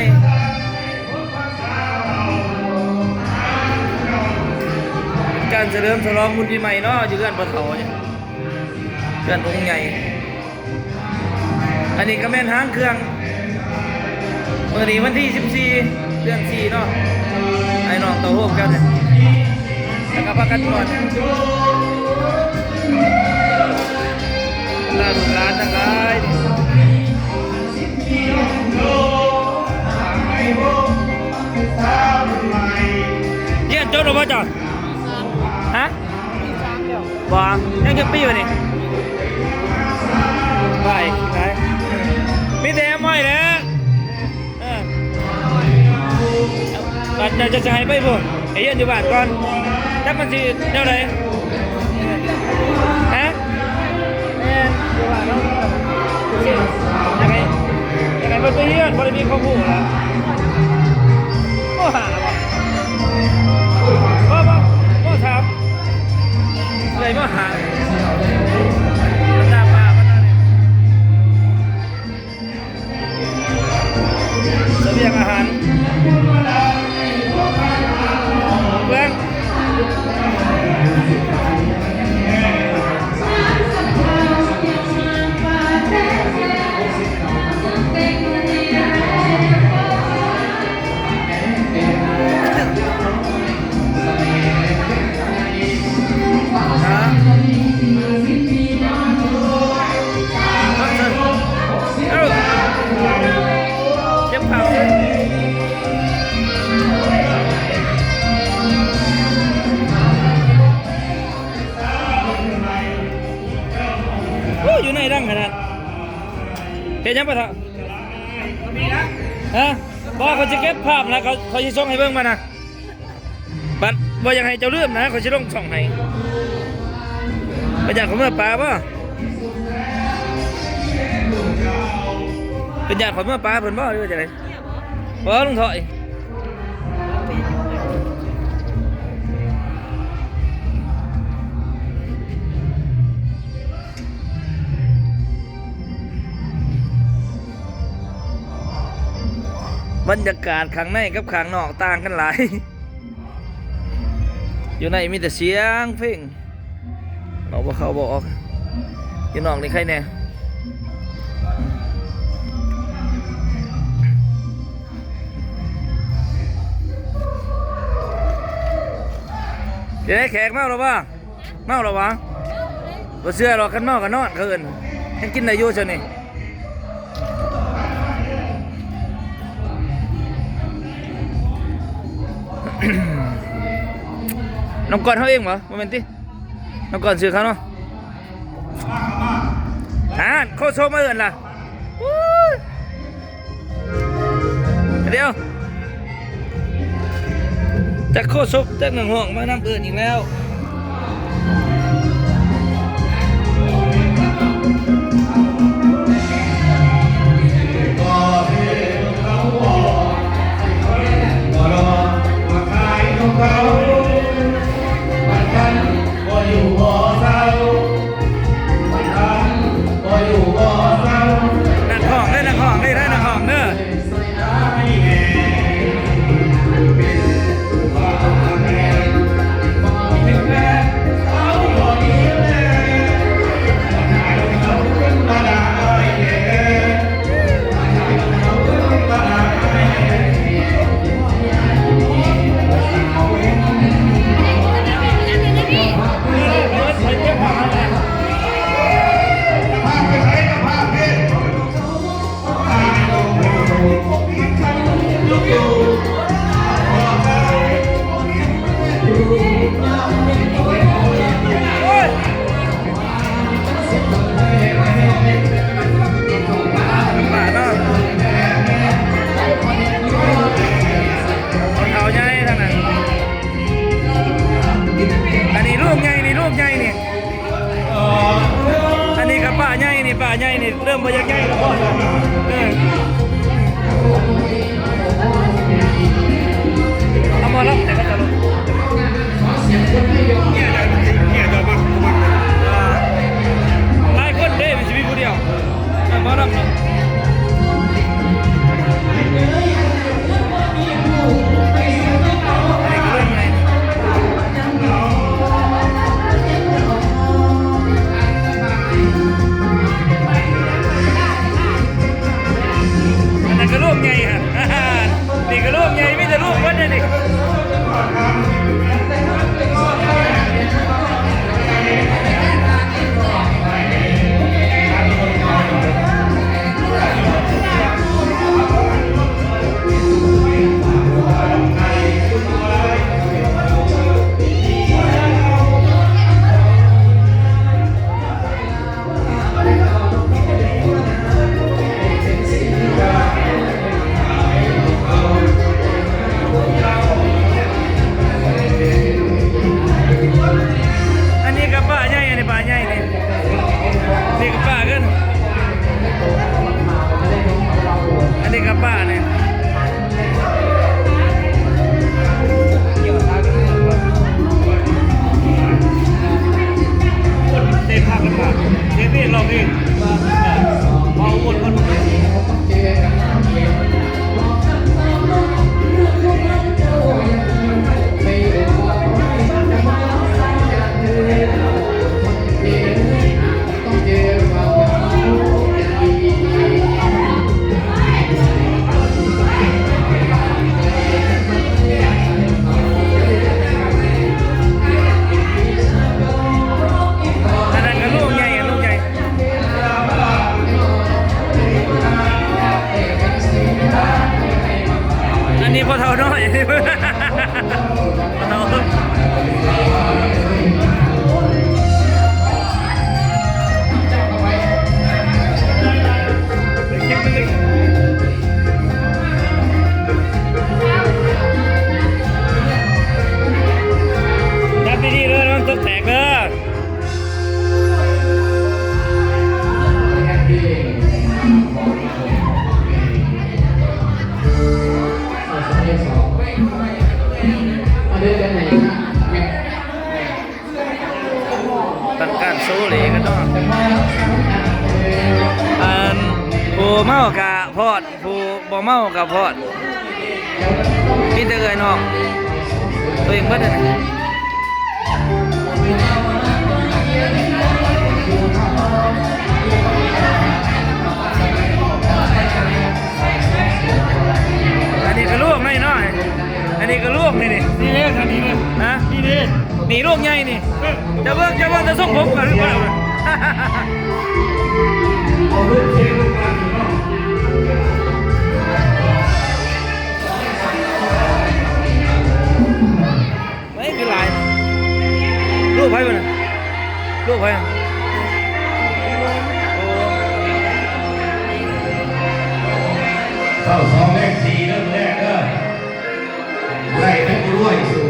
ເປັນການສະເຫຼີມສະຫຼອງບຸນປີໃໝ່ເນາະ ຢູ່ເຮືອນພໍ່ເຖົ້ານີ້ ເຮືອນອົງໃຫຍ່. ອັນນີ້ກໍແມ່ນຫາງເຄື່ອງ ມື້ນີ້ວັນທີສິບສີ່ ເດືອນສີ່ເນາະ ອ້າຍນ້ອງເຕົ້າໂຮມກັນ ແລ້ວກໍພາກັນມ່ວນ ບັນດາລູກຫຼານທັງຫຼາຍ ຮຽນຈົບແລ້ວບໍ່ເຈົ້າ? ຮະ? ບໍ່ ຍັງຈັກປີວະນີ້? ໄປ ໄປ ມີແຕ່ແອມໄວ້ແຫຼະ. ເອີ ບາດເຈົ້າຈະໃຫ້ໄປພຸ້ນ ໄປຮຽນຢູ່ບ້ານກ່ອນ ຈັກມັນຊິແນວໃດ? ຮະ? ແມ່ນ ຢູ່ບ້ານເຮົາ ຢາກໃຫ້ ຢາກໃຫ້ເພິ່ນໄປຮຽນ ບໍ່ໄດ້ມີຄວາມຮູ້ລະ ມໍຫ້າລະບໍ່? ບໍ່ ບໍ່ ມໍສາມ ເອື້ອຍມໍຫ້າ ບັນດາປ້າບັນດານີ້ ສະບຽງອາຫານ ເບິ່ງ ເກັບຜັກ ໂອ້ ຢູ່ໃນດັງຂະໜາດ ເຮັດຫຍັງປະທະ? ຮະ? ບໍ່ ຂ້ອຍຊິເກັບພາບນະ ຂ້ອຍ ຂ້ອຍຊິສົ່ງໃຫ້ເບິ່ງມານະ. ບັດບໍ່ຢາກໃຫ້ເຈົ້າລືມນະ ຂ້ອຍຊິລົງຊ່ອງໃຫ້. ເພິ່ນຢ້ານຂ້ອຍເມືອປາບໍ່? ເພິ່ນຢ້ານຂ້ອຍເມືອປາເພິ່ນບໍ່ ຫຼືວ່າຈັ່ງໃດ? ບໍ່ ລຸງຖອຍ. ບັນຍາກາດຂ້າງໃນກັບຂ້າງນອກຕ່າງກັນຫຼາຍ. ຢູ່ໃນມີແຕ່ສຽງເພງ ເວົ້າບໍ່ເຂົ້າບໍ່ອອກ. ຢູ່ນອກນີ້ໃຄແດ່. ເປັນໃດ ແຂກເມົາແລ້ວບໍ່? ເມົາແລ້ວຫວາ? ບໍ່ເຊື່ອດອກ ຄັນເມົາກໍນອນ ເຂົາເອີ້ນ ຍັງກິນໄດ້ຢູ່ຊັ້ນນີ້. ນ້ຳກ້ອນເຮົາເອງບໍ່? ບໍ່ແມ່ນຕິ ນ້ຳກ້ອນຊື້ເຂົາເນາະ. ອ່ານ ໂຄສົກມາເອີ້ນລະ ໂອ້ຍ. ດຽວ ຈັກໂຄສົກຈັກນັກຮ້ອງມານຳເອີ້ນອີກແລ້ວ. ນັກຮ້ອງເດີ ນັກຮ້ອງເດີ ນັກຮ້ອງເດີ. ພໍ່ເຖົ້ານ້ອຍ ພໍ່ເຖົ້າ ຈັບດີໆເດີ ລະວັງຕົກແຕກເດີ. ທາງການໂຊເຫຼກັນເນາະ ອັນ ຜູ້ເມົາກະພອດ ຜູ້ບໍ່ເມົາກໍພອດ ມີແຕ່ເອື້ອຍນ້ອງໂຕເອງເບິດຫັ້ນ. ອັນນີ້ກະລູກໃນນ້ອຍ ອັນນີ້ກະລູກໃນນີ້ ນີ້ເດ້ ອັນນີ້ເດ້ ຮະ ນີ້ເດ້ ນີ້ລູກໃຫຍ່ນີ້. ເອີ ເຈົ້າເບິ່ງ ເຈົ້າເບິ່ງແຕ່ຊົງຜົມກ່ອນ ເອີ ຄືຫຼາຍ ລູກໃຜບັດນີ້ ລູກໃຜ ໂອ້ ເກົ້າສອງແລກສີ່ເດີ ມື້ແລກເດີ. ໄດ້ແຕ່ຜູ້ລວຍສູງ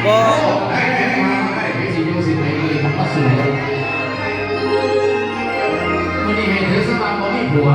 ບໍ່ ໄດ້ແຕ່ມາໄດ້ ໄປຊິຢູ່ຊິໄປຢູ່ນີ້ມັນມາສູງ ມື້ນີ້ໃຫ້ຖືສະບາຍບໍ່ມີຜົວ.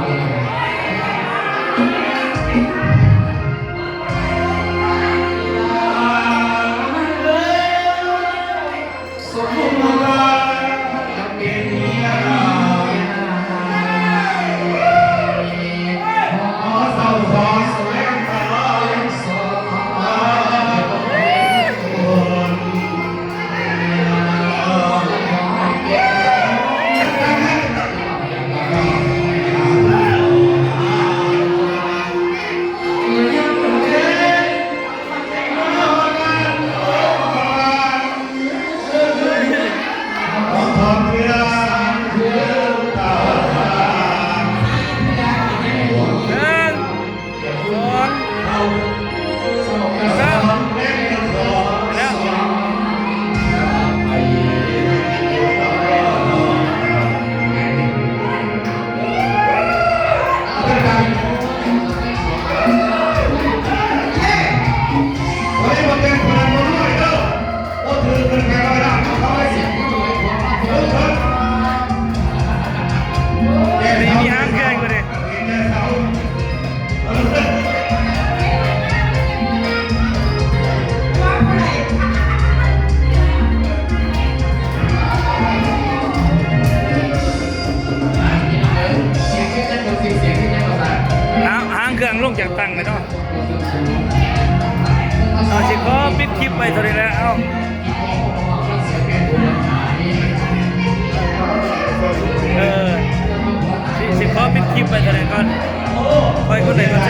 ຫາງເຄື່ອງລົງຈາກຕັ່ງເລີຍເນາະ. ເອົາ ຊິຂໍປິດຄລິບໄວ້ເທົ່ານີ້ແຫຼະ ເອົາ ເອີ ຊິ ຊິຂໍປິດຄລິບໄວ້ເທົ່ານີ້ກ່ອນ. ຂໍໃຫ້ກົດໄລກົດແຊ